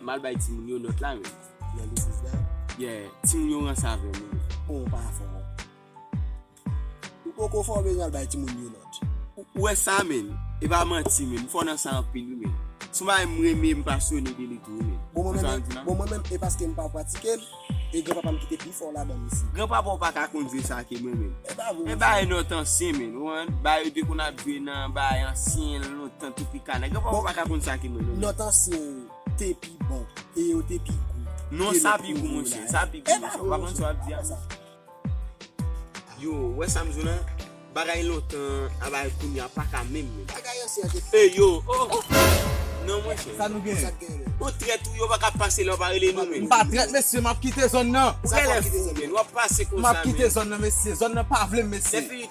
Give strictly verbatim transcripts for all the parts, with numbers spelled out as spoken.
M al bay timoun yo nòt la, men. Nan legliz la. Yeah, timoun yo ranse avè m, men. Bon, pa fò. Ou poko fò bezwen al bay timoun yo nòt. Ou ou wè sa, men? E pa manti, men. M fò nan sa anpil, wi, men. Si w pa m renmen, m pasyone de li tou, wi, men. Bon, mwen Ou sa menm, di la? Bon, mwen menm, e paske m pa pratike l, e granpapa m ki te pi fò ladan l isi. Granpapa w pa ka konn jwe sa ke mwen, men. E pa vre. E bagay nòt ansyen, men. Ou konprann? Bagay yo te konn ap jwe nan bagay ansyen, lontan, Tropicana. Granpapa w pa ka konn sa ke mwen, men. Nòt ansyen te pi bon, e yo te pi gou. Non, ke sa nòt pi gou, nouvo monchè. la. Sa pi E gou, pa monchè. vre, Pa konn sa w ap di a. Sa. Yo, wè sa m di w la? Bagay lontan, a bagay kounye a pa ka menm, men. Bagay ansyen an te E yo, oh, oh. Non, monchè. Sa nou gen? Sa k genyen? Ou trèt ou yo pa ka pase lè w pa rele nou, men. M pa trèt, mesye, m ap kite zòn nan. Ou genlè fou, men. W ap pase M konsa, ap kite zòn nan, mesye. Zòn nan pa vle m, mesye. Depi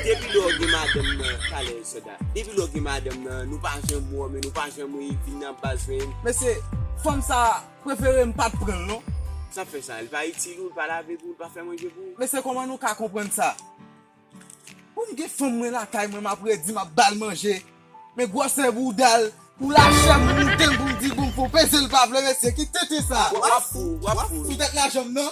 depi lè w gen madanm nan, talè, sòda. Depi lè w gen madanm nan, nou pa janm wè w, men nou pa janm vin nan baz, men. Mesye, fanm sa prefere m pa t pran l, non. Sa fè sa, li pa itil ou, li pa lave pou ou, li pa fè manje pou ou. Mesye, kòman nou ka konprann sa? Pou m gen fanm mwen lakay mwen, m ap redi, m ap ba l manje. Men gwosè bouda l, pou lachè m moute l, pou m di bon, pou peze l pa vle, mesye, ki tenten sa? W ap fou, w ap fou. Sou tèt lajan m nan.